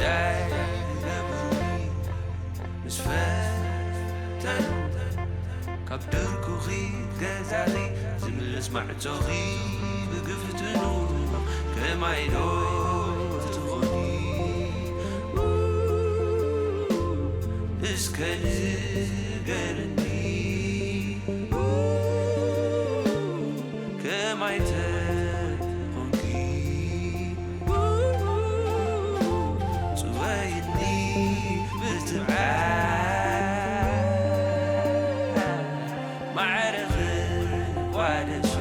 ዳይ ገብሩኒ ምስ ፈተኑ ካብ ድርኩኺ ገዛኺ ዝምልስ ማዕጾኺ ብግፍትኑ ከማይ ዶ ትኾኒ እስከ ንገርኒ ከማይ ተኾንኪ ጽወይኒ ብትብዓት ማዕረ ክቋደሶ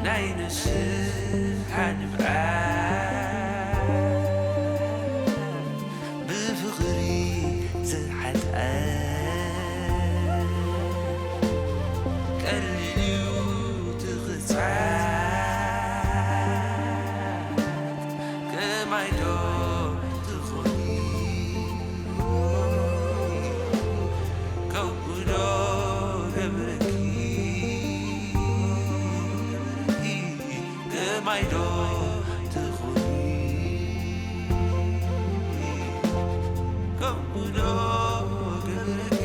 ናይ ንስሓ ንብዓት ብፍቕሪ ዝሓልኣ ቀሊል እዩ ትኽጻዕ ከማይ ዶ ትኾኒ ከምኡ ዶ ገብረኪ ከማይ ዶ ትኾኒ ከምኡ ዶ ገብረኪ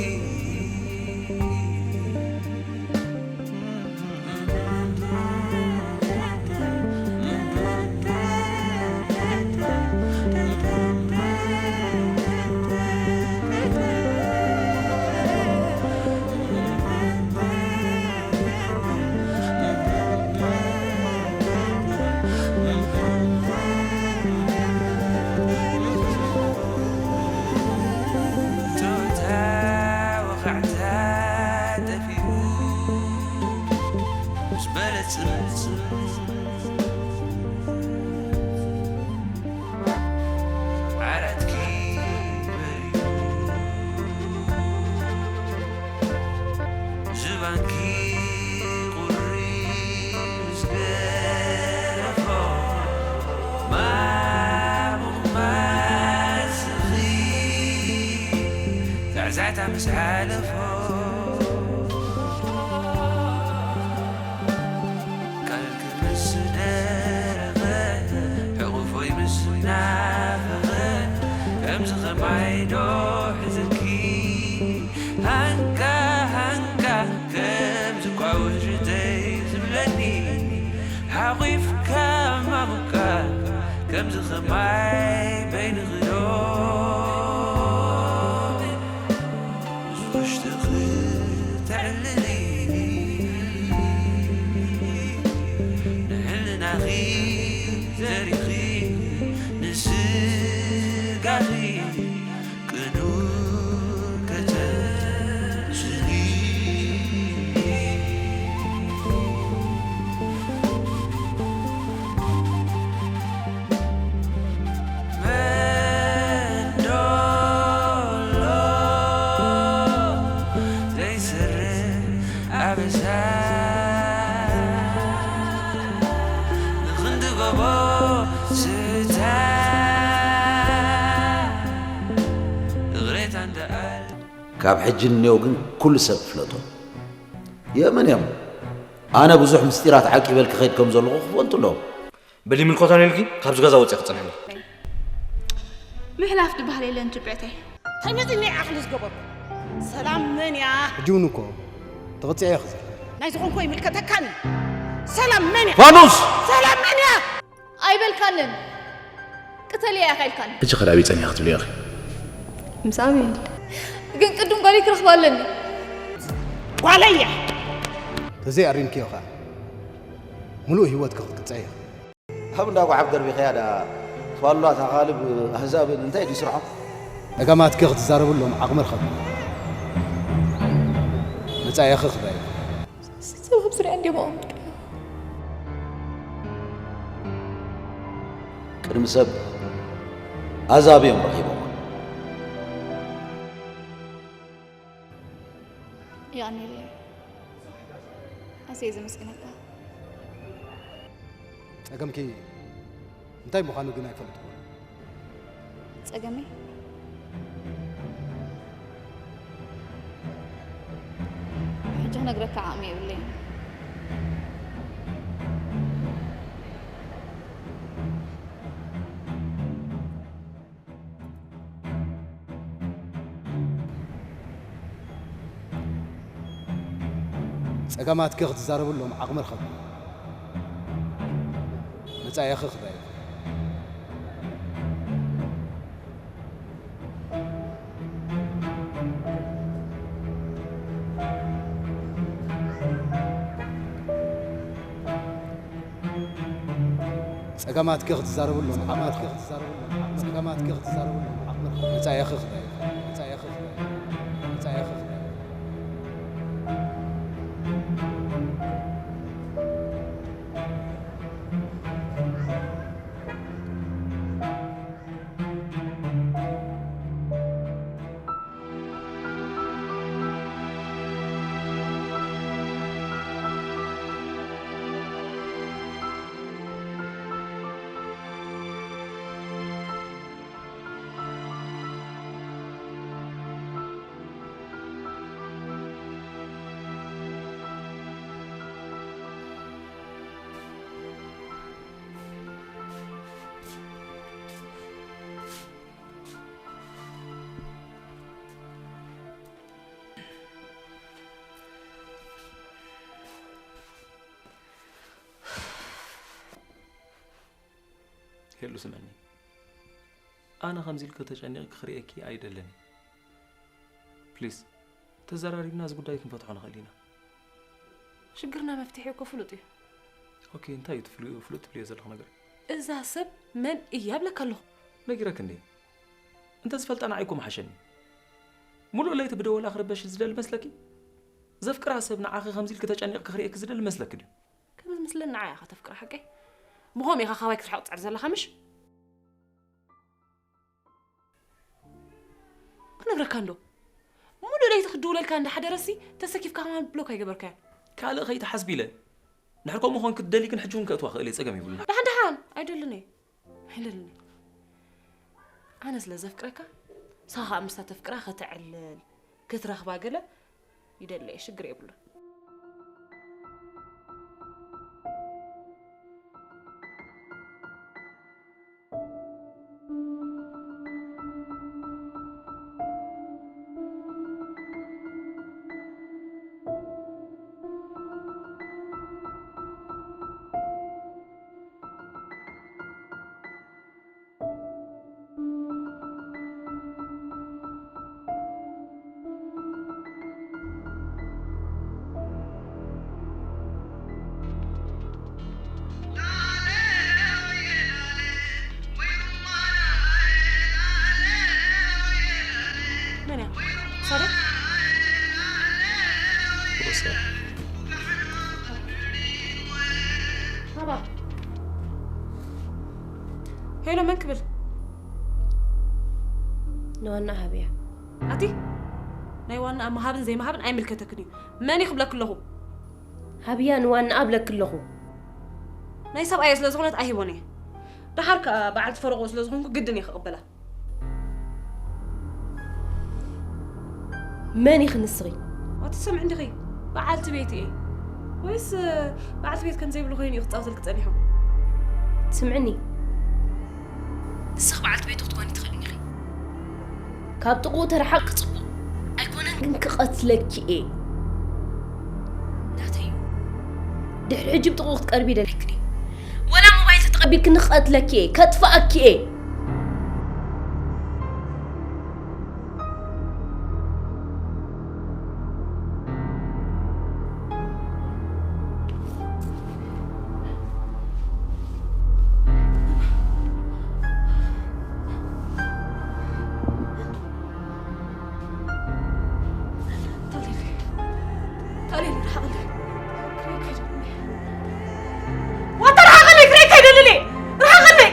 ቶታ ወኻዕታ ጠፊኡ ምስ በለ ጽምጽም ዓራትኪ በሪሁ ዝባንኪ ቁሪ ምስ ገረፎ ማሙቕ ማስኺ ዛዕዛዕታ ምስ ሓለፎ ቃልኪ ምስ ደረቐ ሕቑፎይ ምስ ናፈቐ ከምዚ ኸማይ ዶ ሕዝኪ ሃንካ ሃንካ ከምዚ ኳ ውሽተይ ዝብለኒ ሓቑፍካ ማሙካ ከምዚ ኸማይ በይንኺ ዶ ውሽጥኺ ተዕልሊ ንሕልናኺ ዘሪኺ ንስጋኺ ቅኑዕ ከተስሊ ካብ ሕጂ ንኔው ግን ኩሉ ሰብ ይፍለጦ። የመን እዮም። ኣነ ብዙሕ ምስጢራት ዓቂበልኪ ከይድ ከም ዘለኹ ክፈልጡ ኣለዎም። በሊ ምልኮታ ነልኪ ካብዚ ገዛ ወፂኣ ክፀንሕኒ። ምሕላፍ ዝበሃል የለን ጅብዕተይ። እንታይ መፂኒ ዓቕሊ ዝገበሩ? ሰላም መን እያ? ሕጂ እውን እኮ ተቐፂዐ ኢኺ ዘለኺ። ናይ ዝኾንኮ ይምልከተካን እዩ። ሰላም መን እያ? ፋኑስ! ሰላም መን እያ? ኣይበልካንን። ቅተልያ ኢኻ ኢልካኒ። ሕጂ ከ ኣበይ ጸኒኻ ክትብልዮ ኢኺ? ምስ ኣቤል። ግን ቅድም ጓለይ ክረኽባ ኣለኒ። ጓለይ እያ። ተዘይ ኣሪምክዮ ኸኣ፣ ምሉእ ህይወትኪ ክትቅጽዒ ኢኺ። ካብ እንዳ ጓሓፍ ደርቢኽያ ደኣ፣ ፋሉላት ኣኻልብ ኣህዛብን እንታይ ድዩ ስርሖም? ጸገማትኪ ክትዛረብሎም ዓቕሚ ርኸቢ። መጻኢኺ ክረኣዩ። ሰብ ኣብ ዙርያ እንድዮም ኣቐሚጦም። ቅድሚ ሰብ ኣዛብዮም ረኺቦም። የቐንየለይ። ኣዝየ ዘመስግነካ። ጸገምኪ እንታይ ምዃኑ ግን ኣይፈልጥኩን። ጸገመይ? ሕጂ ክነግረካ ዓቕሚ የብለይን። ጸገማትኪ ክትዛረብሎም ዓቕሚ ርኸቢ። መጻኢኺ ክረኣይ። ጸገማትኪ ክትዛረብሎም ዓቕሚ ርኸቢ። ጸገማትኪ ክትዛረብሎም ዓቕሚ ርኸቢ። መጻኢኺ ክረኣይ። መጻኢኺ ክረኣይ። መጻኢኺ ክረኣይ። ሄሉ፣ ስምዕኒ፣ ኣነ ከምዚ ኢልኪ ተጨኒቕኪ ክርእየኪ ኣይደልን። ፕሊስ፣ ተዘራሪብና እዚ ጉዳይ ክንፈትሖ ንኽእል ኢና። ሽግርና መፍትሒኡ እኮ ፍሉጥ እዩ። ኦኬ፣ እንታይ እዩ እቲ ፍሉ-፣ ፍሉጥ ትብልዮ ዘለኹ ነገር? እዛ ሰብ መን እያ እብለካ ኣለኹ። ነጊረኪ እንዴ? እንተ ዝፈልጣ ንዓይ እኮ ምሓሸኒ። ሙሉእ ለይቲ ብደወላ ክርበሽ ዝደሊ መስለኪ? ዘፍቅራ ሰብ ንዓኺ ከምዚ ኢልኪ ተጨኒቕኪ ክርእየኪ ዝደሊ መስለኪ ድዩ? ከም ዝመስለኒ ንዓይ ኢኻ ተፍቅራ ሓቀይ። ብኸምኡ ኢኻ ካባይ ክትርሕቕ ትጽዕር ዘለኻ ምሽ? ክነግረካ እንዶ። ሙሉእ ለይቲ ክድውለልካ እንዳሓደረሲ ተሰኪፍካ ከማን ብሎክ ኣይገበርካዮን። ካልእ ከይትሓስቢ ኢለ። እንድሕር ከምኡ ኾንኪ ትደልዪ ግን ሕጂ እውን ከእትዋ ክእል እየ፣ ጸገም የብሉን። ደሓን ደሓን፣ ኣይደልን እየ። ኣይደልን እየ። ኣነ ስለ ዘፍቅረካ፣ ንስኻ ኸኣ ምስታ ተፍቅራ ከተዕልል፣ ክትረኽባ ገለ ይደሊ እየ፣ ሽግር የብሉን። መን እያ? ሳዳ? ሮዛ። ባባ። ሄሎ፣ መን ክብል? ንዋና ሃብያ። ኣቲ ናይ ዋና ምሃብን ዘይምሃብን ኣይምልከተክን እዩ። መን እዩ ክብለክ ኣለኹ? ሃብያ ንዋና እብለክ ኣለኹ። ናይ ሰብኣየ ስለ ዝኾነት ኣይህቦን እየ። ደሓር ከኣ በዓልቲ ፈረቆ ስለ ዝኾንኩ ግድን እየ ክቕበላ። መን ኢኺ ንስኺ? ኣቲ ሰምዒ እንዲኺ፣ በዓልቲ ቤት እየ። ወይስ በዓልቲ ቤት ከም ዘይብሉ ኮይኑ እዩ ክጻወተልኪ ጸኒሑ? ስምዕኒ፣ ንስኺ በዓልቲ ቤቱ ክትኮኒ ትኽእልኒ ኢኺ። ካብ ጥቕኡ ተረሓቂ ጽቡቕ። ኣይኮነን ግን ክቐትለኪ እየ። ናተይ እዩ። ድሕሪ ሕጂ ብጥቕኡ ክትቀርቢ ይደልክኒ። ወላ ሞባይል ተተቐቢልክኒ ክቐትለኪ እየ። ከጥፍኣኪ እየ። ተሌሊ፣ ተሌሊ፣ ርሓቕለይ። ክሬክ ኣይደልን። ዋታ ርሓቕለይ፣ ክሬክ ኣይደልን። ርሓቕለይ።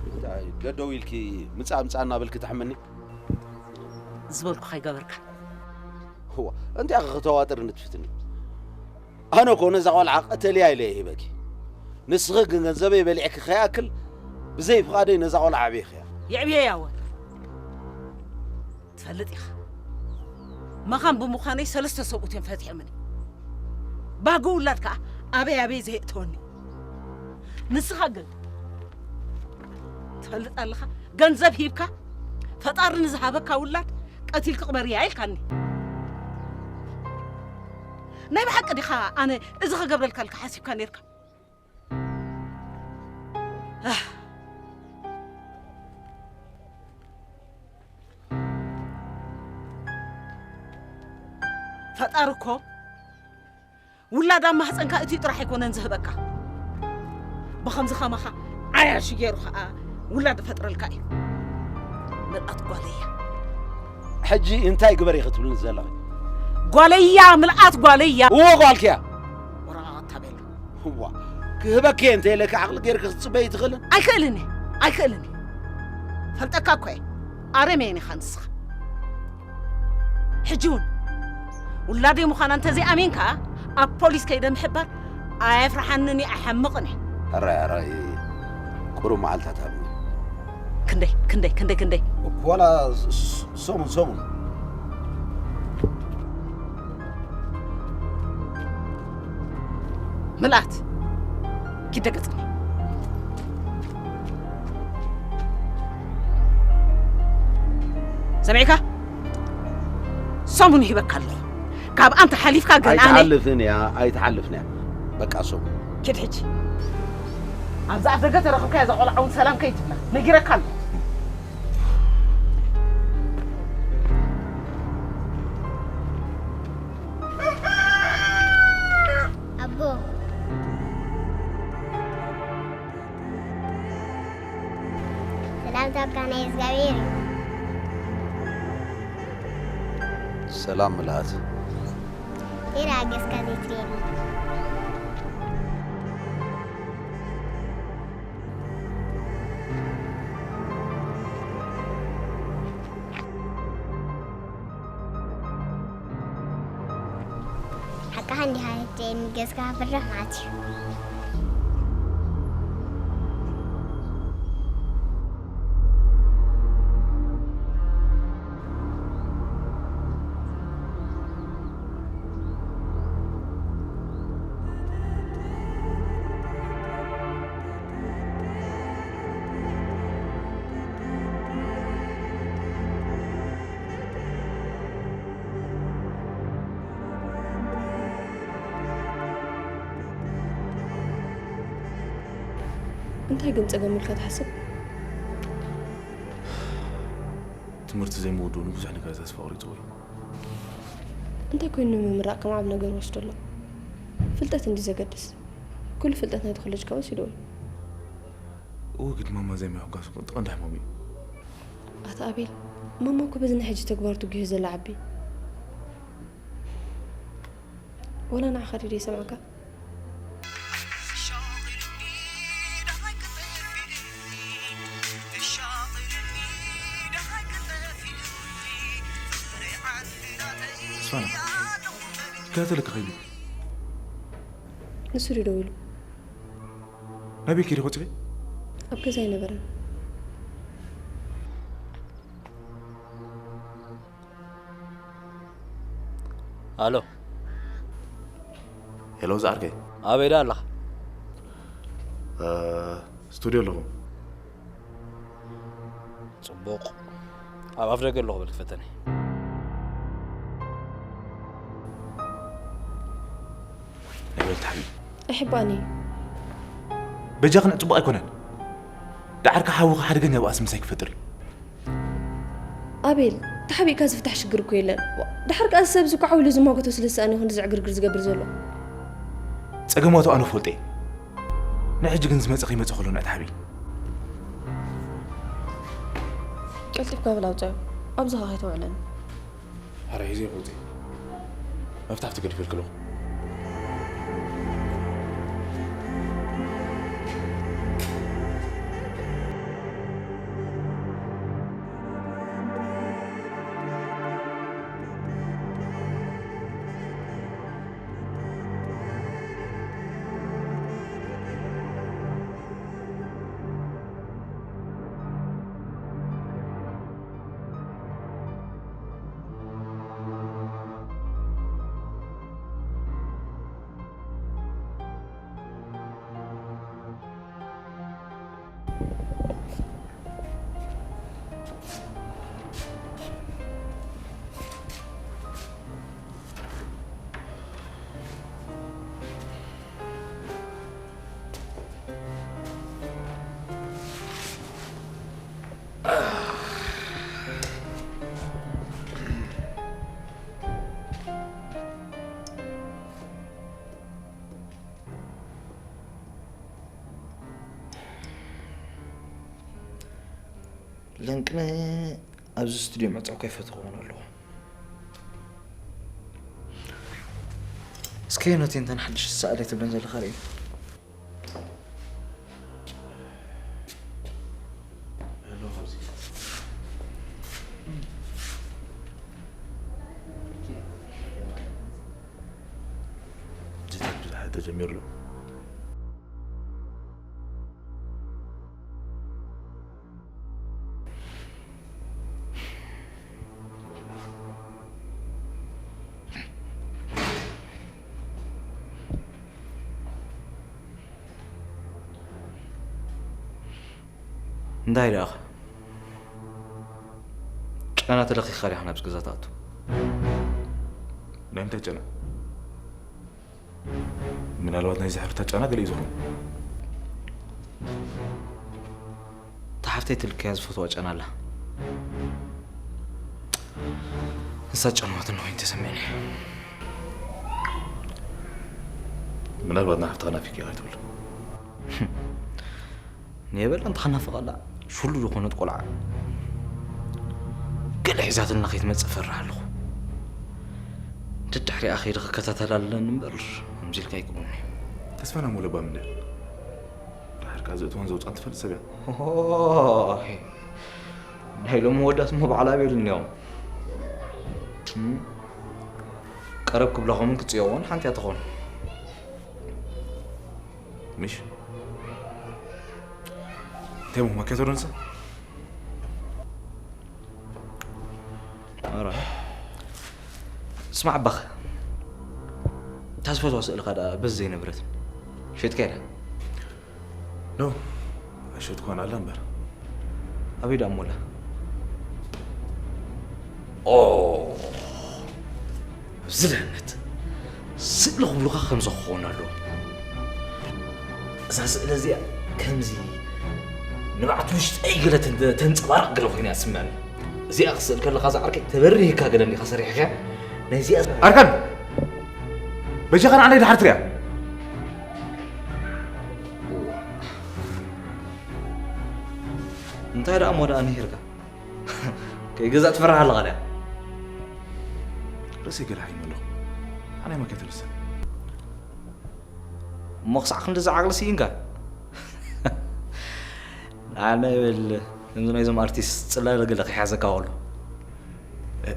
እንታይ ደደው ኢልኪ ምጻእ ምጻእ እናበልኪ ትሕምኒ? ዝበልኩኻ ይገበርካ። እዋ፣ እንታይ ኢኺ ክተዋጥርኒ ትፍትኒ? ኣነ እኮ ነዛ ቆልዓ ቀተልያ ኢለ እየ ሂበኪ። ንስኺ ግን ገንዘበይ በሊዕኪ ከይኣክል ብዘይ ፍቓደይ ነዛ ቆልዓ ኣዕብይኽያ። የዕብየያ እወ። ትፈልጥ ኢኻ። መኻን ብምዃነይ ሰለስተ ሰብኡት እዮም ፈቲሖምኒ። ባህጊ ውላድ ከኣ ኣበይ ኣበይ ዘየእተወኒ። ንስኻ ግን ትፈልጥ ኣለኻ፣ ገንዘብ ሂብካ ፈጣሪ ንዝሃበካ ውላድ ቀቲልኪ ቅበርያ ኢልካኒ። ናይ ብሓቂ ዲኻ ኣነ እዚ ክገብረልካ ኢልካ ሓሲብካ ነይርካ? ኣህ። ፈጣሪ እኮ ውላድ ኣብ ማህፀንካ እቲ ጥራሕ ኣይኮነን ዝህበካ። ብኸምዚ ኸማኻ ዓያሹ ገይሩ ኸዓ ውላድ ፈጥረልካ እዩ። ምልኣት ጓለያ። ሕጂ እንታይ ግበሪ ክትብልኒ ዘለኺ? ጓለያ፣ ምልኣት ጓለያ። እዎ ጓልኪያ። ወረቓቕታ ቤሎ። እዋ፣ ክህበኪ እየ እንተ ኢለኪ ዓቕሊ ገይርኪ ክትጽበዪ ትኽእልን? ኣይክእልን እየ፣ ኣይክእልን እየ። ፈልጠካ እኮ እየ። ኣረሜን ኢኻ ንስኻ። ሕጂ እውን ውላደይ ምዃና እንተዘይኣሚንካ ኣብ ፖሊስ ከይደ ምሕባር ኣየፍርሓንን እዩ፣ ኣይሓምቕን እየ። ሕራይ፣ ሕራይ፣ ቁሩብ መዓልታት ሃብኒ። ክንደይ፣ ክንደይ፣ ክንደይ፣ ክንደይ? ዋላ ስ-፣ ስ-፣ ሰሙን፣ ሰሙን። ምልኣት፣ ኪድ ደገጽኒ። ሰሚዕካ? ሰሙን ይህበካ ኣለኹ። ካብ ኣንተ ሓሊፍካ ግን ኣነ ኣይትሓልፍን እያ፣ ኣይትሓልፍን እያ። በቃ ሰሙን። ኪድ ሕጂ። ኣብዚ ኣፍ ደገ ተረኽብካያ እዛ ቆልዓ እውን ሰላም ከይትብላ ነጊረካ ኣለኹ። ኣቦ፣ ሰላምታካ ናይ እግዚኣብሔር እዩ። ሰላም ምልኣት። ቴራ ኣገስካ ዘይትርእየኒ። ሓቃኻ እንዲኻ፣ ህጀ ንገዝካ ፍራሕ ማለት እዩ። እንታይ ግን ጸገም ኢልካ ትሓስብ? ትምህርቲ ዘይምውድኡ ንብዙሕ ነገራት ተስፋ ኣቑሪፅዎ እዩ። እንታይ ኮይኑ ንምምራቕ ከም ዓብ ነገር ወስዶ ኣሎ? ፍልጠት እንዲ ዘገድስ። ኩሉ ፍልጠት ናይቲ ኮሌጅ ከኣ ወሲድዎ እዩ። እወ፣ ግድ ማማ ዘይምሕጓስ እኮ እቲ ቀንዲ ሕማም እዩ። ኣታ ኣቤል፣ ማማ እኮ በዚ ናይ ሕጂ ተግባሩ ትጉሂ ዘላ ዓቢ። ወላ ንዓኻ ድዩ ዘይሰምዓካ? ስፋና፣ ከታተለካ ከይዱ። ንሱ ድዩ ደዊሉ? ናበይ ከይዱ ክወፅእ? ኣብ ገዛ ኣይነበረን። ኣሎ። ሄሎ ዝዓርከይ። ኣበይ ደኣ ኣለኻ? እ፣ ስቱድዮ ኣለኹ። ጽቡቕ። ኣብ ኣፍ ደገ ኣለኹ በል ክፈተኒ። ኣቤል ተሓቢኡ። ኣይሕባእን እዩ። በጃ ክንዕ ጽቡቕ ኣይኮነን። ደሓርካ ሓውኻ ሓደገኛ ባእሲ ምሳይ ክፈጥር እዩ። ኣቤል፣ ተሓቢእካ ዝፍታሕ ሽግር እኮ የለን። ዋ፣ ደሓር ከኣ እዚ ሰብ እዚ እኮ ዓው ኢሉ ዝማጎቶ ስለ ዝሰኣነ ይኹን እዚ ዕግርግር ዝገብር ዘሎ። ጸገማቱ ኣነ እፈልጦ እየ። ንሕጂ ግን ዝመጸ ከይመጸ ከሎ ንዕቲ ሓቢ። ቀልጢፍካ በል ኣውጽኦ። ኣብዚ ኸኣ ከይተውዕለኒ። ኣረ፣ ሂዜ ቁጽ። መፍታሕ ትገድፍ ይልክሎ። ለንቅነ ኣብዚ ስቱድዮ ምዕጻው ከይፈትኹ ክኾን ኣለዎ። እስከ ነቲ እንተን ሓድሽ ዝሰኣለ ትብለን ዘለኻ ርእዩ። ተጀሚሩ ኣሎ። እንታይ ደኣ ጫና ተለኺኻ ዲኻ ናብዚ ገዛ ትኣቱ? ናይ ምንታይ ጨና? ምናልባት ናይ ዝሕርታ ጫና ገለ እዩ ዝኾን። እታ ሓፍተይ ትልከያ ዝፈትዋ ጨና ኣላ። ንሳ ጨንዋት እንሆ ተሰሚዕኒ። ምናልባት ንሓፍትኻ ናፊቅያ ኣይትብል። ንየበላ እንተ ክናፍቐላ ሽሉ ዝኾነት ቆልዓ ገለ ሒዛትልና ከይትመጽእ ፈርሕ ኣለኹ። ደድሕሪኣ ከይደ ክከታተላ ኣለኒ እምበር ከምዚ ኢልካ ኣይቅቡልኒ። ተስፋና ሞለባ ምንድን? ድሓር ከኣ ዘእትዎን ዘውፅኦን ትፈልጥ ሰብ እያ። ኦሆ፣ ናይ ሎሚ ወዳት እሞ በዓል ኣቤል እኒኦም። እም፣ ቀረብ ክብለኹምን ክፅየዎን ሓንቲ እያ ትኾን። ምሽ? እንታይ እሞ ማኪያቶ ዶ ንሳ? ኧረ፣ ስማዕ ኣባኸ፣ እታ ዝፈትዋ ስእልኻ ደኣ በዚ ዘይነበረት ሸጥካያ ድያ? ኖ፣ ኣይሸጥኳን ኣላ እምበር። ኣበይ ደኣ እሞ ኣላ? ኦ፣ ኣብዚ ድህነት ስእሊ ክብሉኻ ከምዚ ክኸውን ኣለዎ። እዛ ስእሊ እዚኣ ከምዚ ንብዓት ውሽጠይ ገለ ተን-፣ ተንጸባርቕ ገለ ኮይና እያ ትስምዐኒ። እዚኣ ክስእል ከለኻ እዛ ዓርከይ ተበሪህካ ገለ እንዲኻ ሰሪሕካያ። ናይዚኣ ኣርካን፣ በጃኻ ንዓለይ ድሓር ትሪኣ። እንታይ ደኣ እሞ ደኣ ንሂርካ? ከይገዛእ ትፈርሕ ኣለኻ ድያ? ርእሰይ ገለ ሓይመ ኣለኹ። ኣነ መከተ ልሰን። እሞ ክሳዕ ክንድዚ ዓቕሊ ስኢንካ? ኣነ ይብል፣ ከምዚ ናይዞም ኣርቲስት ጽላለ ገለ ክሕያዘካ ከሎ። እ፣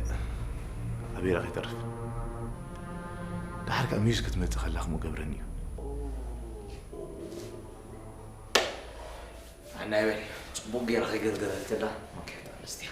ኣበይ ኢኻ ከይተርፍ። ደሓር ከኣ ሚዩዝ ክትመጽእ ከላ ከምኡ ገብረኒ እዩ። ኣና ይበል፣ ጽቡቕ ገይራ ከይገርገረትላ። ኦኬ፣ ኣንስትያ።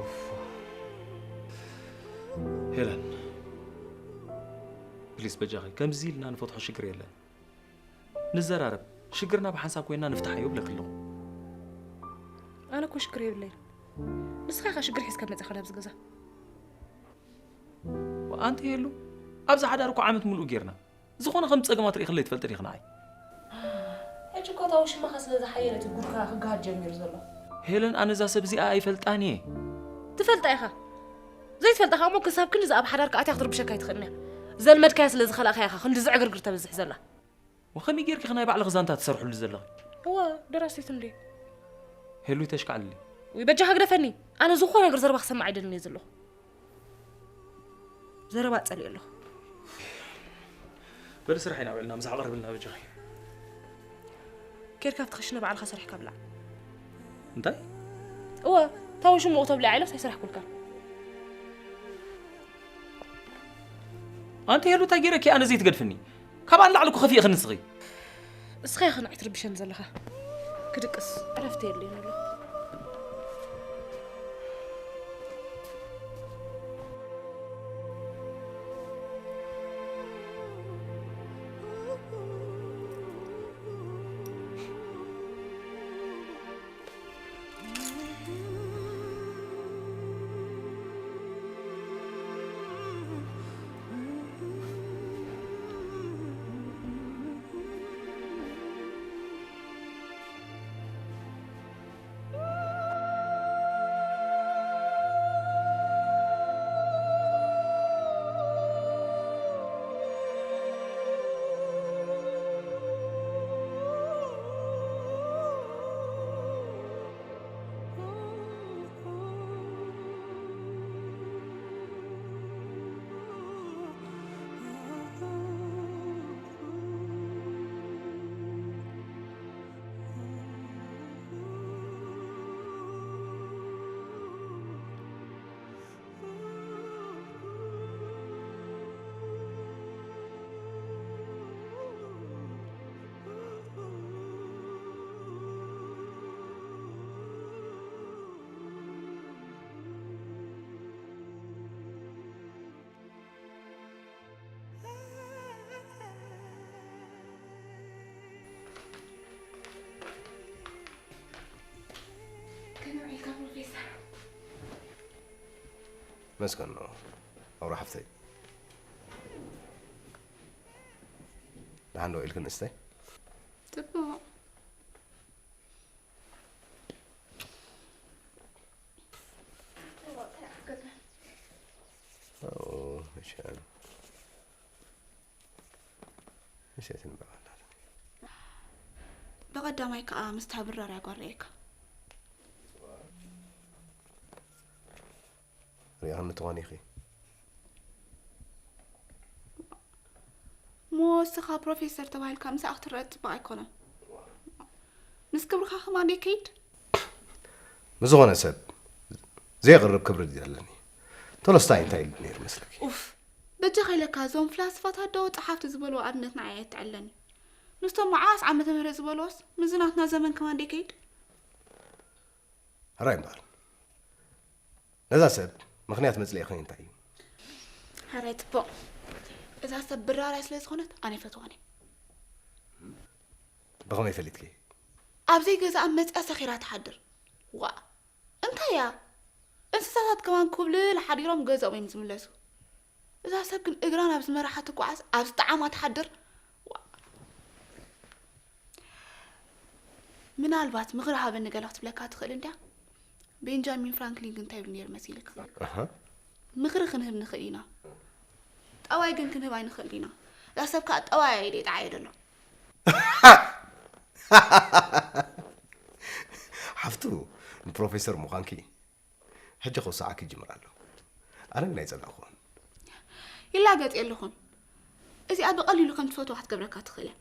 ኡፍ። ሄለን፣ ፕሊስ በጃኺ፣ ከምዚ ኢልና ንፈትሖ ሽግር የለን። ንዘራረብ፣ ሽግርና ብሓንሳብ ኮይና ንፍትሓዮ እብለኪ ኣለኹ። ኣነ እኮ ሽግር የብለይን። ንስኻ ኢኻ ሽግር ሒዝካ መጺኻ ናብዚ ገዛ። ኣንቲ የሉ፣ ኣብዚ ሓዳር እኮ ዓመት ሙሉእ ጌርና። ዝኾነ ከም ጸገማት ርኢኽለይ ትፈልጢ ዲኺ ንዓይ? ሕጂ እኮ እታ ውሽማኻ ስለ ዝሓየለት እዩ ጉድካ ክገሃድ ጀሚሩ ዘሎ። ሄለን፣ ኣነ እዛ ሰብ እዚኣ ኣይፈልጣን እየ። ትፈልጣ ኢኻ። ዘይትፈልጣ ከኣ እሞ ክሳብ ክንዲ ዝኣብ ሓዳር ክኣትያ ክትርብሸካ ኣይትኽእልን እያ። ዘልመድካያ ስለ ዝኸላእካያ ኢኻ ክንዲ ዝዕግርግር ተብዝሕ ዘላ። ወኸመይ ጌርኪ ኸ ናይ ባዕልኺ ዛንታ ትሰርሕሉ ዘለኺ? እወ፣ ደራሲት እንዴ። ሄሉ ይተሽካዕልሊ። ውይ በጃኻ ግደፈኒ። ኣነ ዝኾነ ነገር ዘረባ ክሰምዕ ኣይደልን እየ ዘለኹ። ዘረባ ጸሊእ ኣለኹ። በሊ ስራሕ ኢና ውዕልና፣ ምሳሕ ቀርብልና በጃኺ። ኬድካ ኣብቲ ክሽነ ባዕልኻ ሰሪሕካ ብላዕ። እንታይ? እወ፣ ታዊ ሽሙቕ ተብልያ ኢለስ ኣይሰራሕኩልካ። ኣንቲ ሄሉ እንታይ ገይረኪ ኣነ ዘይትገድፍኒ? ካብ ኣንላዕሊ እኮ ከፊእኽኒ ንስኺ። እስኻ ኢኻ ንዓይ ትርብሸኒ ዘለኻ። ክድቅስ ዕረፍቲ የድልየኒ ኣሎ። መስገኖ ኣውራ ሓፍተይ፣ ደሓን ዶ ኢልክን እስተይ? ጽቡቕ። ብቐዳማይ ከዓ ምስታ ብራር ያጓረየካ። ሪኣኽኒ ትኾን ኢኺ። እሞ እስኻ ፕሮፌሰር ተባሂልካ ምሳኣ ክትረአ ፅቡቕ ኣይኮነን። ምስ ክብርኻ ከማን ደይከይድ። ምስ ዝኾነ ሰብ ዘየቕርብ ክብሪ ድዩ ኣለኒ? ቶሎስታይ እንታይ ኢሉ ነይሩ መስለኪ? ኡፍ፣ በጃኻ ኢለካ እዞም ፍላስፋታት ዶ ጸሓፍቲ ዝበልዎ ኣብነት ንዓይ ኣየትዕለኒ። ምስቶም መዓስ ዓመተ ምህረት ዝበልዎስ ምስዚ ናትና ዘመን ከማን ደይከይድ? ሕራይ እምበኣር ነዛ ሰብ ምኽንያት መጽለኢኺ እንታይ እዩ? ሕራይ ጽቡቕ። እዛ ሰብ ብራራይ ስለ ዝኾነት ኣነ ይፈትዋን እየ። ብኸመይ ፈሊጥኪ? ኣብ ዘይገዝኣ መጽያ ሰኺራ ትሓድር። ዋእ! እንታይ እያ? እንስሳታት ከማን ኮብልል ሓዲሮም ገዝኦም እዮም ዝምለሱ። እዛ ሰብ ግን እግራ ናብ ዝመርሓ ትጓዓዝ፣ ኣብ ዝጠዓማ ትሓድር። ዋእ! ምናልባት ምኽሪ ሃበኒ ገለ ክትብለካ ትኽእል እንድያ። ቤንጃሚን ፍራንክሊን ግን እንታይ ይብል ነይሩ መሲልካ? ኣሃ። ምኽሪ ክንህብ ንኽእል ኢና። ጠባይ ግን ክንህብ ኣይንኽእል ኢና። እዛ ሰብ ከኣ ጠባይ ኣየደይጣዓየ ደሎ። ሓፍቱ ንፕሮፌሰር ምዃንኪ ሕጂ ክውስዓኪ ይጅምር ኣሎ። ኣነ ግን ኣይጸላእኩዎን። ይላገጽ የለኹን። እዚኣ ብቐሊሉ ከም ትፈትዋ ክትገብረካ ትኽእል እያ።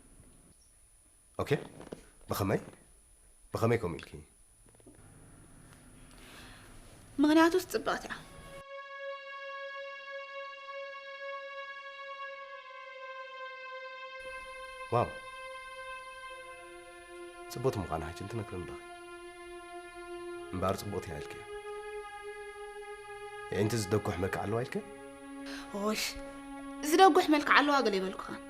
ኦኬ፣ ብኸመይ? ብኸመይ ከምኡ ኢልኪ? ምኽንያቱስ ጽብቕቲ እያ። ዋው፣ ጽቡቕቲ ምዃና ሕጂ እንትነግረኒ ዶ? እምበኣር ጽቡቕቲ እያ ኢልኪ። የዒንቲ ዝደኩሕ መልክዕ ኣለዋ ኢልኪ? ኦሽ፣ ዝደጉሕ መልክዕ ኣለዋ ገለ ይበልኩኻን።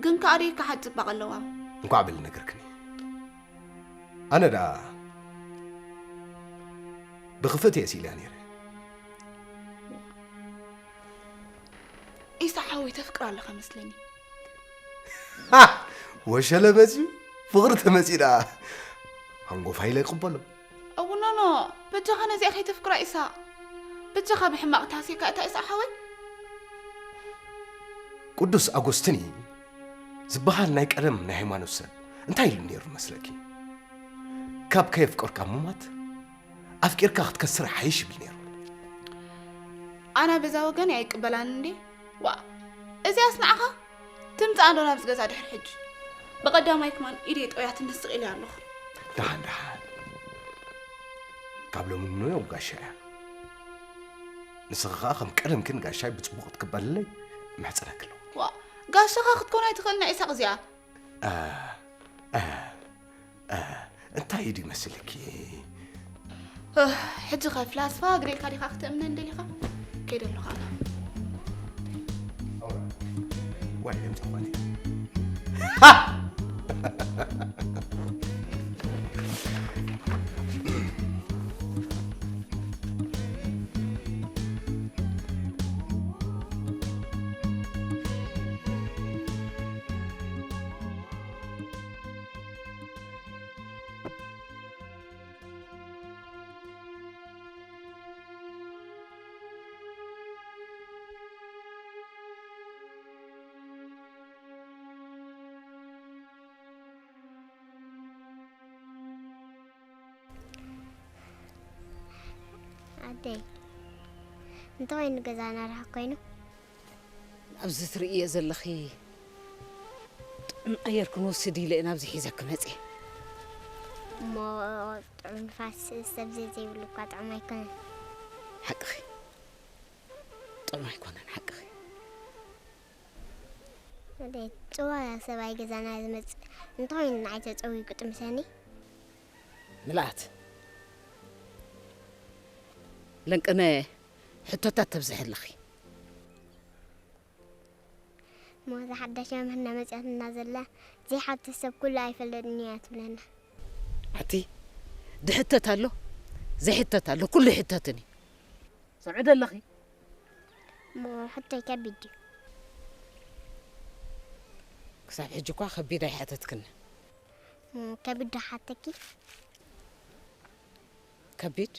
ግን ከኣ ደይከሓድ ጽባቐ ኣለዋ። እንኳዕ በሊ ነገርክኒ። ኣነ ደኣ ብኽፍእቲ እየ ስኢለያ ነይረ። ኢሳ ሓወይ ተፍቅራ ኣለኻ መስለኒ። ወሸለ መጽዩ ፍቕሪ ተመጺኡ ደኣ ሃንጎፋ ኢለ ይቕበሎ። እውኖኖ፣ በጃኻ ነዚኣ ከይተፍቅራ ኢሳቕ። በጃኻ ብሕማቕ ተሃስየካ እታ ኢሳቕ ሓወይ። ቅዱስ ኣጎስቲኒ ዝበሃል ናይ ቀደም ናይ ሃይማኖት ሰብ እንታይ ኢሉ ነይሩ መስለኪ? ካብ ከየፍቀርካ ምሟት፣ ኣፍቂርካ ክትከስር ሓይሽ ይብል ነይሩ። ኣነ በዛ ወገን ኣይቅበላን እንዴ? ዋ፣ እዚኣስ ንዓኻ ትምጻእ ዶ ናብዚ ገዛ ድሕሪ ሕጂ? ብቐዳማይ ክማን ኢደይ ጠውያትኒ ስቕ ኢለ ኣለኹ። ደሓን፣ ደሓን። ካብ ሎሚ ንዮ ጋሻ እያ። ንስኺ ኸኣ ከም ቀደምኪ ንጋሻይ ብጽቡቕ ክትቅበልለይ እምሕጸነኪ ኣለኹ። ዋ፣ ጋሻኻ ክትኮን ኣይትኽእልን ኢሳቕ እዚኣ። እ፣ እ፣ እ፣ እንታይ እዩ ድዩ መስልኪ? እህ፣ ሕጂ ኸ ፍላስፋ ግደልካ ዲኻ ክትእምነን ደሊኻ? ከይደ ኣለኹ ኣነ። ዋይ፣ የምጻእ ማለት እዩ። ኣደይ፣ እንተኾይኑ ገዛና ርሕቕ ኮይኑ? ኣብዚ ትርእዮ ዘለኺ ጥዑም ኣየር ክንወስድ ኢለ እየ ናብዚ ሒዘኪ መፅየ። እሞ ጥዑም ንፋስ ሰብ ዘይብሉ እኳ ጥዑም ኣይኮነን። ሓቅኺ፣ ጥዑም ኣይኮነን፣ ሓቅኺ። ወደይ፣ ጽዋ ሰብኣይ ገዛና ዝመጽእ እንተኾይኑ ንዓይ ተጸዊጉ ጥምሰኒ። ምልኣት፣ ለንቅነ ሕቶታት ተብዝሒ ኣለኺ። እሞ እዛ ሓዳሽ መምህርና መጺኣትና ዘላ፣ ዘይሓትት ሰብ ኩሉ ኣይፈልጥን እያ ትብለና። ኣቲ፣ ዝሕተት ኣሎ፣ ዘይሕተት ኣሎ፣ ኩሉ ይሕተትን እዩ። ሰምዒ ዶ ኣለኺ? እሞ ሕቶይ ከቢድ ድዩ? ክሳብ ሕጂ እኳ ከቢድ ኣይሓተትክን። እሞ ከቢድ ዶ ሓተኪ? ከቢድ?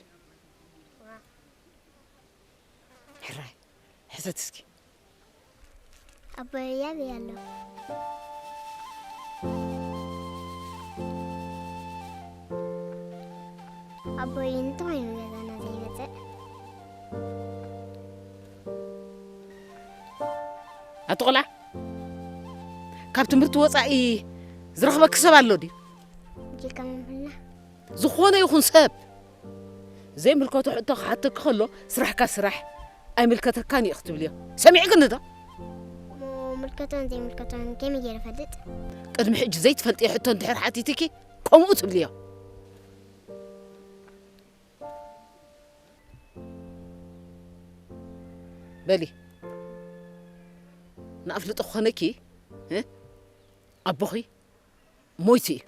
ሕራይ፣ ሕተት እስኪ። ኣቦይ ኣበይ ኣሎ? ኣቦይ እንታይ ኮይኑ ገዛና ዘይመጽእ? ኣቲ ቆልዓ፣ ካብ ትምህርቲ ወጻኢ ዝረኽበኪ ሰብ ኣሎ ድዩ? ጅካ መምህርና። ዝኾነ ይኹን ሰብ ዘይምልከቶ ሕቶ ክሓተኪ ከሎ፣ ስራሕካ ስራሕ ኣይምልከተካን እዩ ክትብልዮ። ሰሚዕክኒ ዶ? ሞ-፣ ምልከቶን ዘይምልከቶን ከመይ ገይረ እፈልጥ? ቅድሚ ሕጂ ዘይትፈልጥዮ ሕቶ እንድሕር ሓቲትኪ፣ ከምኡ ትብልዮ። በሊ፣ ንኣፍልጦ ክኾነኪ፣ እ? ኣቦኺ ሞይቱ እዩ።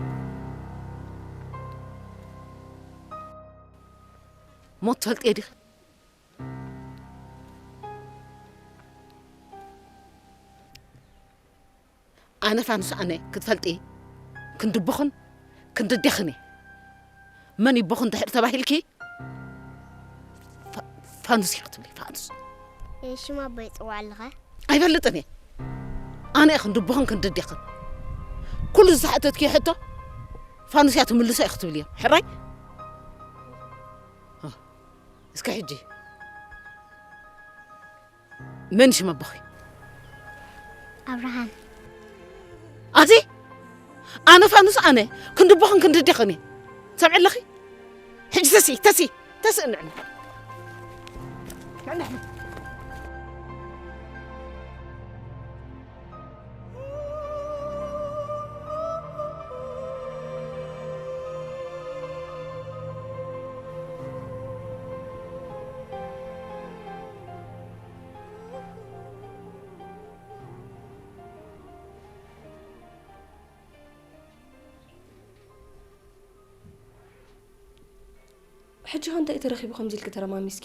ሞት ትፈልጥዮ ዲኺ? ኣነ ፋኑስ ኣነ ክትፈልጢ ክንዲ ኣቦኽን ክንዲ ኣዴኽን እየ። መን እዩ ኣቦኽን ድሕር ተባሂልኪ፣ ፋ-፣ ፋኑስ ኢኺ ክትብሊ፣ ፋኑስ። እ፣ ሽም ኣቦይ ይጽውዕ ኣለኸ? ኣይፈልጥን እየ። ኣነ እየ ክንዲ ኣቦኽን ክንዲ ኣዴኽን። ኩሉ ዝሓተትክዮ ሕቶ ፋኑስ እያ ትምልሶ ኢኺ ክትብልዮ። ሕራይ? እ፣ እስከ ሕጂ መን ሽም ኣቦኺ? ኣብርሃም። ኣቲ ኣነ ፋኑስ ኣነ ክንዲ ኣቦኽን ክንዲ ኣዴኽን እየ። ትሰምዒ ኣለኺ? ሕጂ ተሲ፣ ተሲ፣ ተሲ እንዕነ። ንዕነ። ሕጂ ኸ እንታይ እዩ ተረኺቡ ከምዚ ኢልኪ ተረማሚስኪ?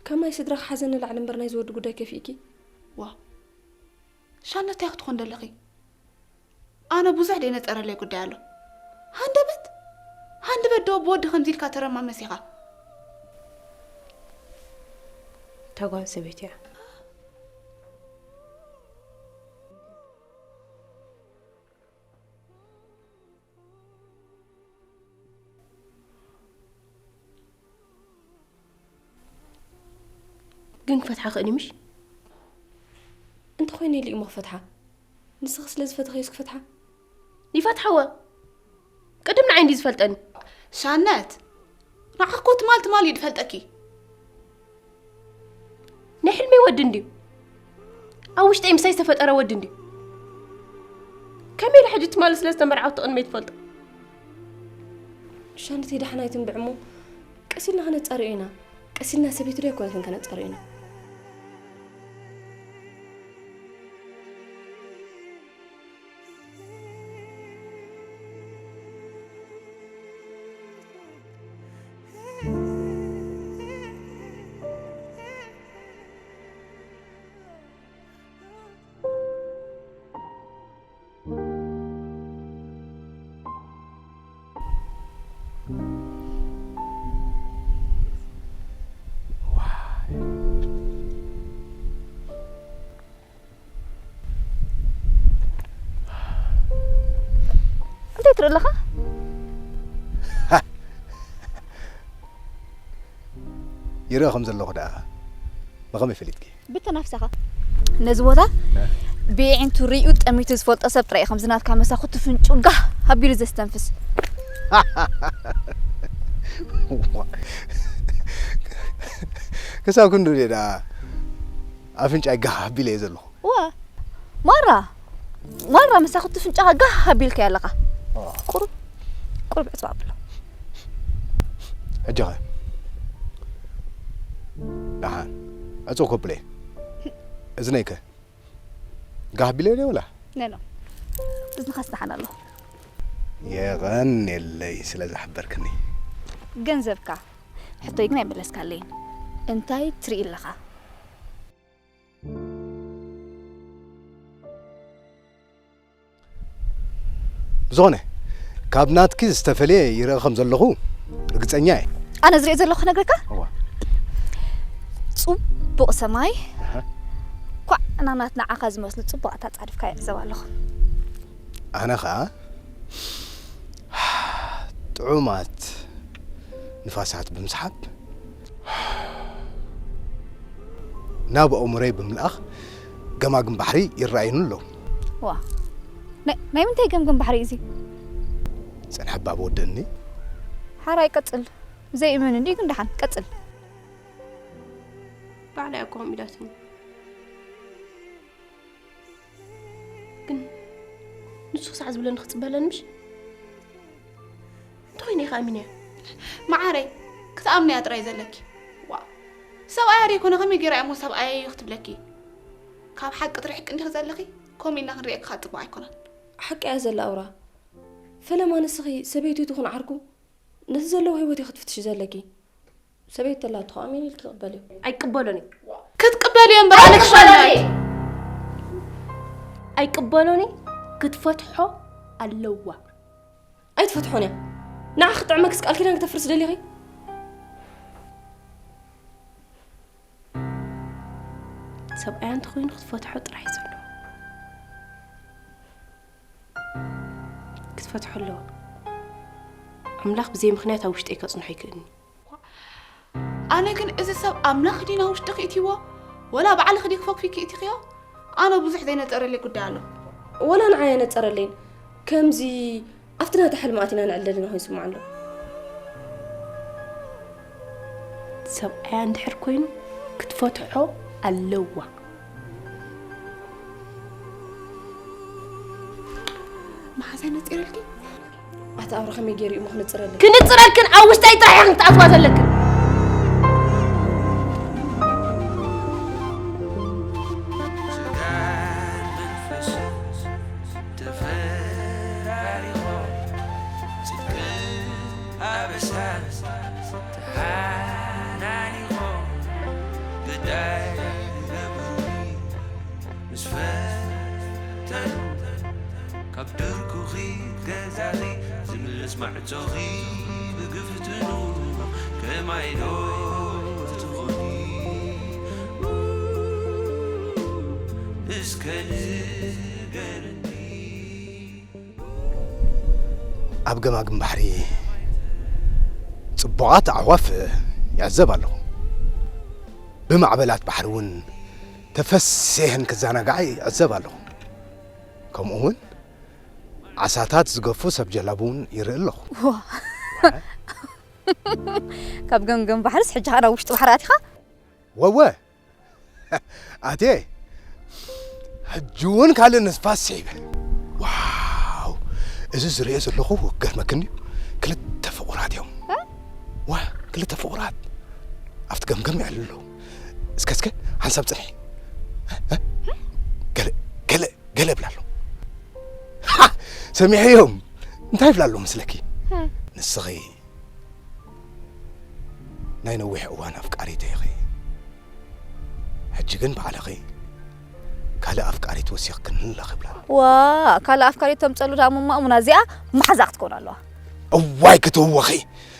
ካብ ናይ ስድራኺ ሓዘን ንላዕሊ እምበር ናይ ዝወዲ ጉዳይ ከፊእኪ? ዋው! ሻነ እንታይ ክትኾን ደለኺ? ኣነ ብዙሕ ደይነጸረለይ ጉዳይ ኣሎ። ሃንደበት፣ ሃንደበት ዶ ብወዲ ከምዚ ኢልካ ተረማመስ ኢኻ? እታ ጓል ሰበይቲ እያ። ግን ክፈትሓ ክእል ምሽ? እንተኾይነ ኢሉ እሞ ክፈትሓ። ንስኺ ስለ ዝፈተኸዮስ ክፈትሓ? ይፈትሓወ። ቅድም ንዓይ እንዲ ዝፈልጠኒ። ሻነት፣ ንዓኮ ትማል ትማል እዩ ዝፈልጠኪ። ናይ ሕልመይ ወዲ እንድዩ። ኣብ ውሽጠይ ምሳይ ዝተፈጠረ ወዲ እንድዩ። ከመይ ኢለ ሕጂ ትማል ስለ ዝተመርዓወት ቅድመይ ትፈልጦ? ሻነተይ ደሓን ኣይትንብዕ እሞ ቀስ ኢልና ከነጻርዮ ኢና። ቀስ ኢልና ሰበይቲ ዶ ኣይኮነትን ከነጻርዮ ኢና። እንታይ ትርኢ ኣለኻ? ይርእ ከም ዘለኹ ደኣ ብኸመይ ፈሊጥኪ? ብተናፍሳኻ። ነዚ ቦታ ብየዒንቱ ርእዩ ጠሚቱ ዝፈልጦ ሰብ ጥራይ እዩ ከምዚ ናትካ መሳኹቲ ፍንጩ ጋህ ኣቢሉ ዘስተንፍስ። ክሳብ ክንዱ ደኣ ኣፍንጫይ ጋህ ኣቢለ እየ ዘለኹ። ዋ ማራ ማራ መሳኹቲ ፍንጫኻ ጋህ ኣቢልካዮ ኣለኻ። ቁሩብ ቁሩብ ዕጽዋ ኣብሎ። ሕጂ ኸ ደሓን ዕጹው ከብለየ እዝነይ ከ ጋህ ኣቢለዮ ድየ ወላ? ነኖ እዝንኻስ ደሓን ኣሎ። የቐንየለይ ስለ ዝሓበርክኒ። ገንዘብካ ሕቶይ ግን ኣይመለስካለይን። እንታይ ትርኢ ኣለኻ? ብዝኾነ ካብ ናትኪ ዝተፈልየ ይርኢ ከም ዘለኹ ርግጸኛ እየ። ኣነ ዝርኢ ዘለኹ ክነግረካ? እዋ። ጽቡቕ ሰማይ፣ ኣሃ። ኳዕ ናናት ንዓኻ ዝመስሉ ጽቡቓት ኣጻድፍካ ይዕዘብ ኣለኹ። ኣነ ኸኣ ጥዑማት ንፋሳት ብምስሓብ ናብ ኣእምሮይ ብምልኣኽ ገማግም ባሕሪ ይረኣዩኒ ኣለዉ። ዋ፣ ናይ ናይ ምንታይ ገምገም ባሕሪ እዩ እዚ? ጽንሐ እባ ብወደኒ። ሓራይ ቀጽል። ዘይእመን እንድዩ ግን ደሓን ቀጽል። ባዕላ እያ እኮ ከምኡ ኢላትኒ። ግን ንሱ ክሳዕ ዝብለኒ ክጽበ ኣለኒ ምሽ? እንተኾይነ ኢኻ ኣሚነያ። መዓረይ ክትኣምንያ ጥራይ ዘለኪ። ዋ ሰብኣያ ደይኮነ ከመይ ገይራ እሞ ሰብኣያ እዩ ክትብለኪ? ካብ ሓቂ ትርሕቂ እንዲኺ ዘለኺ። ከምኡ ኢልና ክንሪኤኪ ከዓ ፅቡቅ ኣይኮነን። ሓቂ እያ ዘላ ኣውራ። ፈለማ ንስኺ ሰበይቱ ትኹን ዓርኩ ነቲ ዘለዎ ህይወት ኢኺ ክትፍትሺ ዘለኪ። ሰበይቲ ተላቶ ኣሜን ኢልኪ ትቕበልዮ። ኣይቅበሎን እየ። ክትቅበልዮ እምበር ኣነ ክሻላት ኣይቅበሎን እየ። ክትፈትሖ ኣለዋ። ኣይትፈትሖን እያ። ንዓ ክጥዕመክስ ቃል ኪዳን ክተፍርስ ደሊኺ? ሰብኣያ እንተኾይኑ ክትፈትሖ ጥራሕ እዩ ዘለዎ። ክትፈትሖ ኣለዋ። ኣምላኽ ብዘይ ምኽንያት ኣብ ውሽጠይ ከጽንሖ ኣይክእልን እዩ። ኣነ ግን እዚ ሰብ ኣምላኽ ድዩ ናብ ውሽጢ ክእትይዎ ወላ ባዕልኺ ድዩ ክፈክፊ ክእትኽዮ? ኣነ ብዙሕ ዘይነጸረለይ ጉዳይ ኣሎ። ወላ ንዓይ ኣየነጸረለይን። ከምዚ ኣብቲ ናታ ሕልሚ ኣቲና ንዕል ደሊና ኮይኑ ይስምዓ ኣሎ። ሰብኣያ እንድሕር ኮይኑ ክትፈትሖ ኣለዋ። መሓዛይ ነጺረልኪ? ኣቲ ኣብረ ከመይ ገይሩ እዩ ክንጽረልኪ? ክንጽረልክን ኣብ ውሽጠይ ጥራሕ ኢኽን ክትኣትዋ ዘለክን። ገዛኺ ዝምልስ ማዕጾኺ ብግፍትኑ ከማይ ዶ ትኾኒ? እስከ ንገርኒ። ኣብ ገማግም ባሕሪ ጽቡቓት ኣዕዋፍ ይዕዘብ ኣለኹ። ብማዕበላት ባሕሪ እውን ተፈሲሐን ክዘናግዓ ይዕዘብ ኣለኹ። ከምኡ እውን ዓሳታት ዝገፉ ሰብ ጀላቡ እውን ይርኢ ኣለኹ። ዋ። ካብ ገምገም ባሕርስ ሕጂ ኸኣ ናብ ውሽጢ ባሕሪ ኣቲኻ? ወወ። ኣትየ። ሕጂ እውን ካልእ ንፋስ ስዒበ። ዋው! እዚ ዝርእዮ ዘለኹ ክገርመክን እዩ። ክልተ ፍቑራት እዮም። እ? ዋ፣ ክልተ ፍቑራት ኣብቲ ገምገም ይዕልሉ ኣለዉ። እስከ፣ እስከ፣ ሓንሳብ ጽንሒ። እ? ገለ፣ ገለ፣ ገለ እብላ ኣለዉ። ሃ! ሰሚዐዮም። እንታይ ይብላ ኣለዉ መስለኪ? እ። ንስኺ ናይ ነዊሕ እዋን ኣፍቃሪተይ ኢኺ። ሕጂ ግን ባዕልኺ ካልእ ኣፍቃሪት ወሲኽክኒ ኣለኺ ይብላ። ዋ፣ ካልእ ኣፍቃሪት ተምጸሉ ደኣ እሞ እሙና እዚኣ መሓዛ ክትከውን ኣለዋ። እዋይ ክትህወኺ፣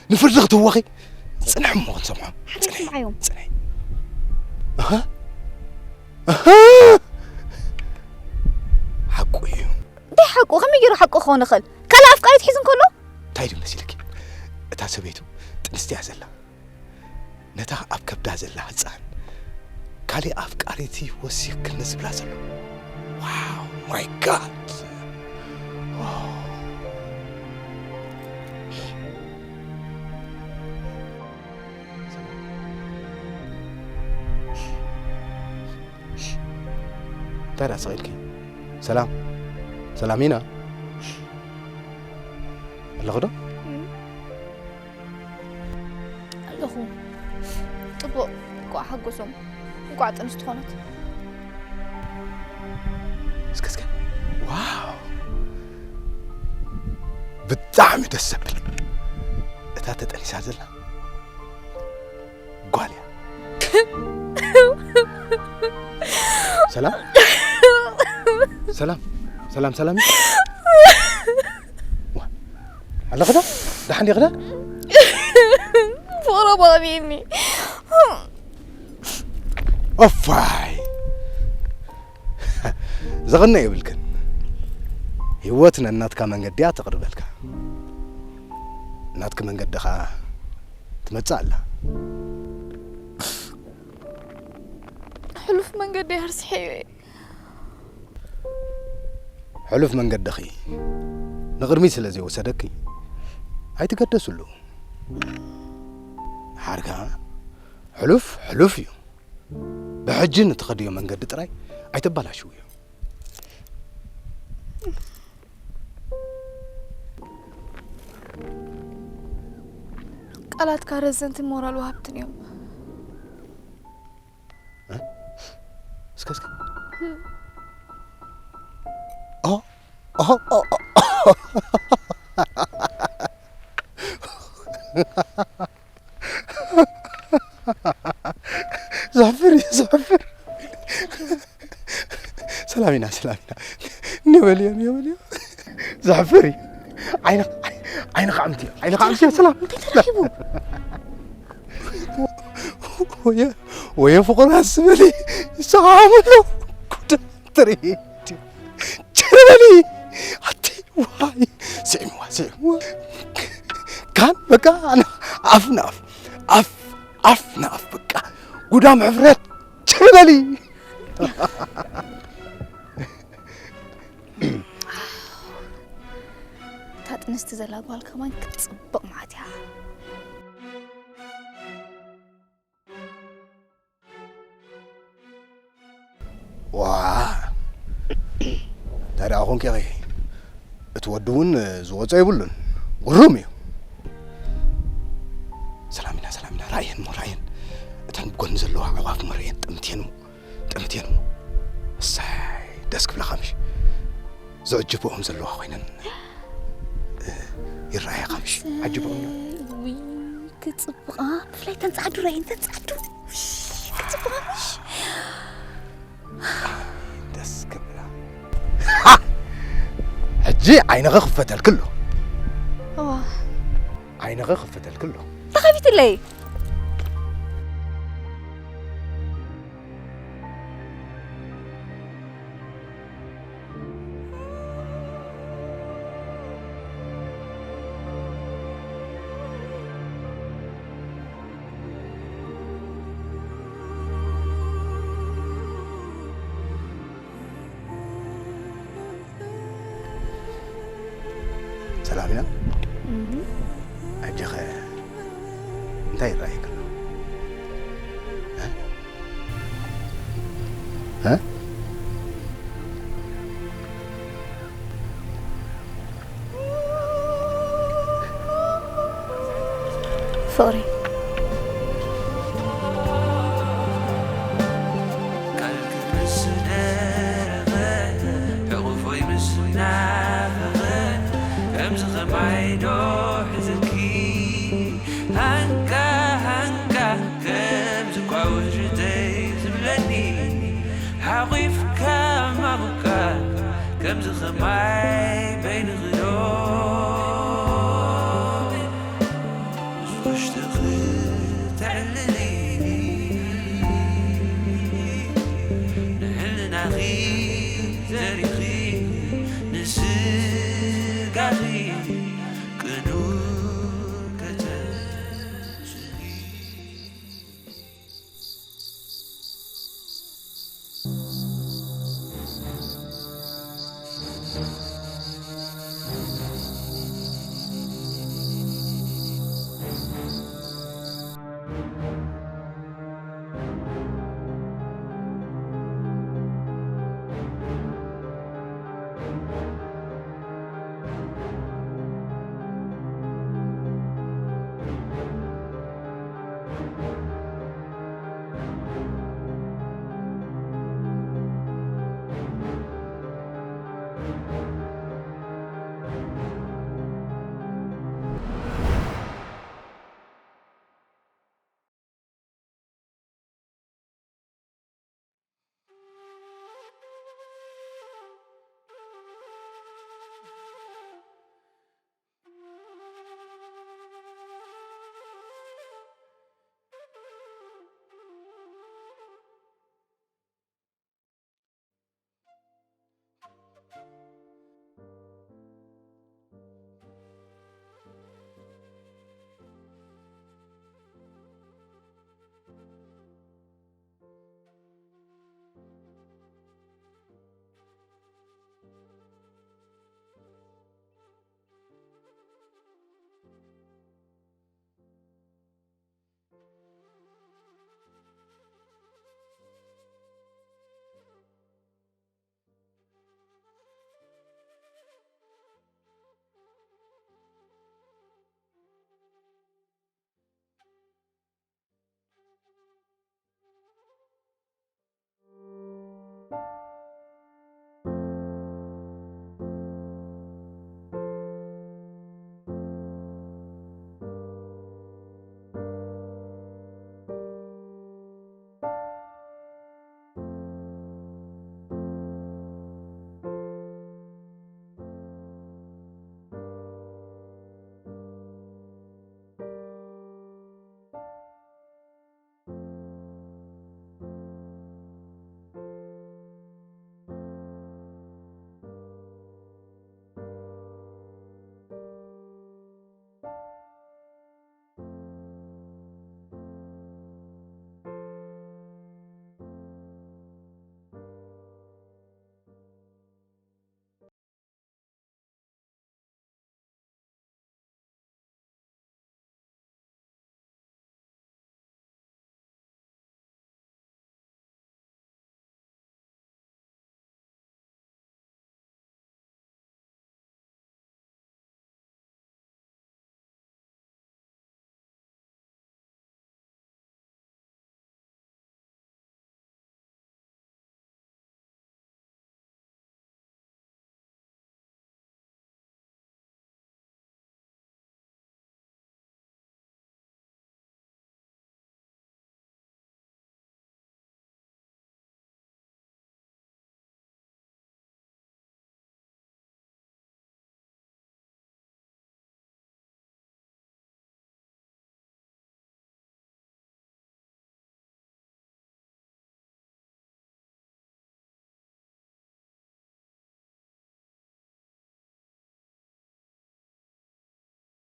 ንፍርዲ ክትህወኺ። ጽንሒ እሞ ክንሰምዖ። ሓደ ጽንሒ፣ ይስምዓዮም። ጽንሒ። ኣሃ፣ ኣሃ። ሓቁ እዩ። እንታይ ሓቁ? ከመይ ገይሩ ሓቁ ክኸውን ይኽእል? ካልእ ኣፍቃሪት ሒዙ እንከሎ? እንታይ ድዩ መሲልኪ? እታ ሰበይቱ ጥንስቲ እያ ዘላ። ነታ ኣብ ከብዳ ዘላ ህጻን ካልእ ኣፍቃሪት እዩ ወሲኽክኒ ዝብላ ዘሎ። ዋው፣ ማይ ጋድ። ዋው። እንታይ ደኣ ስቕ ኢልኪ? ሰላም፣ ሰላም ኢና። ኣለኹ ዶ? ኣለኹ። ጽቡቕ፣ እንቋዕ ሓጎሶም፣ እንቋዕ ጥንስቲ ኾነት። እስከ፣ እስከ። ዋው! ብጣዕሚ ደስ ዘብል። እታ ተጠኒሳ ዘላ ጓል እያ። ሰላም? ሰላም? ሰላም፣ ሰላም? ዋ፣ ኣለኽዳ? ደሓን ዲኽዳ? ፍቕሮም ኣቕኒእኒ። እፋይ! ዘቕንእ የብልክን። ህይወት ነናትካ መንገዲ እያ ተቕርበልካ። ናትኪ መንገዲ ኸኣ ትመጽእ ኣላ። ሕሉፍ መንገዲ ኣርሲሐዮ እየ። ሕሉፍ መንገድኺ ንቕድሚት ስለ ዘይወሰደኪ ኣይትገደስሉ። ሓርካ ሕሉፍ ሕሉፍ እዩ። ብሕጂ ንትኸድዮ መንገዲ ጥራይ ኣይተባላሽውዮ። ቃላትካ ረዘንቲ ሞራል ወሃብትን እዮም። እ? እስከ፣ እስከ። ኦ፣ ኦ፣ ኦ፣ ኦ። ዘሕፍር እዩ፣ ዘሕፍር። ሰላም ኢና፣ ሰላም ኢና። እኔ በልዮ፣ እኔ በልዮ። ዘሕፍር እዩ። ዓይነ-፣ ዓይንኻ ኣምቲ፣ ዓይንኻ ኣምቲ፣ ሰላም። እንታይ ተረኺቡ? ወየ፣ ወየ ፍቑራት ዝበሊ ይሰዓዓሙ ኣለዉ። ጉድ ትርኢ። ቸር በሊ። ኣቲ ዋይ። ስዒምዋ፣ ስዒምዋ። ካን በቃ ኣፍ ንኣፍ፣ ኣፍ፣ ኣፍ ንኣፍ በቃ። ጉዳም ሕፍረት። ቸር በሊ። እታ ጥንስቲ ዘላ ጓል ከማን ክትጽብቕ መዓት እያ። ዋ፣ እንታይ ደኣ ኾንኪ ኢኺ? እቲ ወዲ እውን ዝወጾ የብሉን። ግሩም እዩ። ሰላም ኢና፣ ሰላም ኢና። ራእየን እሞ፣ ራእየን። እተን ብጎኒ ዘለዋ ኣዕዋፍ እሞ ራእየን። ጠምትየን እሞ፣ ጠምትየን እሞ። እሰይ፣ ደስ ክብለኻ ምሽ? ዝዕጅብኦም ዘለዋ ኮይነን፣ እ፣ ይረኣያኻ ምሽ? ዓጅብኦም እዮም። ውይ፣ ክጽብቓ። ብፍላይ ተን ጻዕዱ ራእየን፣ ተን ጻዕዱ። ውይ፣ ክጽብቓ ምሽ? ደስ ክብላ። ሃ! ሕጂ ሕጂ ዓይንኺ ክፈተልኪ ኣሎ። እዋ። ዓይንኺ ክፈተልኪ ኣሎ። ተኸፊትለይ። ሰላም ኢና። ሕጂ ኸ እንታይ ይረኣየካ ኣሎ? እ? እ? ፍቕሪ። ቃልኪ ምስ ደረቐ፣ ሕቑፎይ ምስ ናፈቐ፣ ከምዚ ኸማይ ዶ ሒዝኪ? ሃንካ፣ ሃንካ፣ ከምዚ ኳ ውሽጠይ ዝብለኒ፣ ሓቑፍካ ማሙካ፣ ከምዚ ኸማይ በይንኺ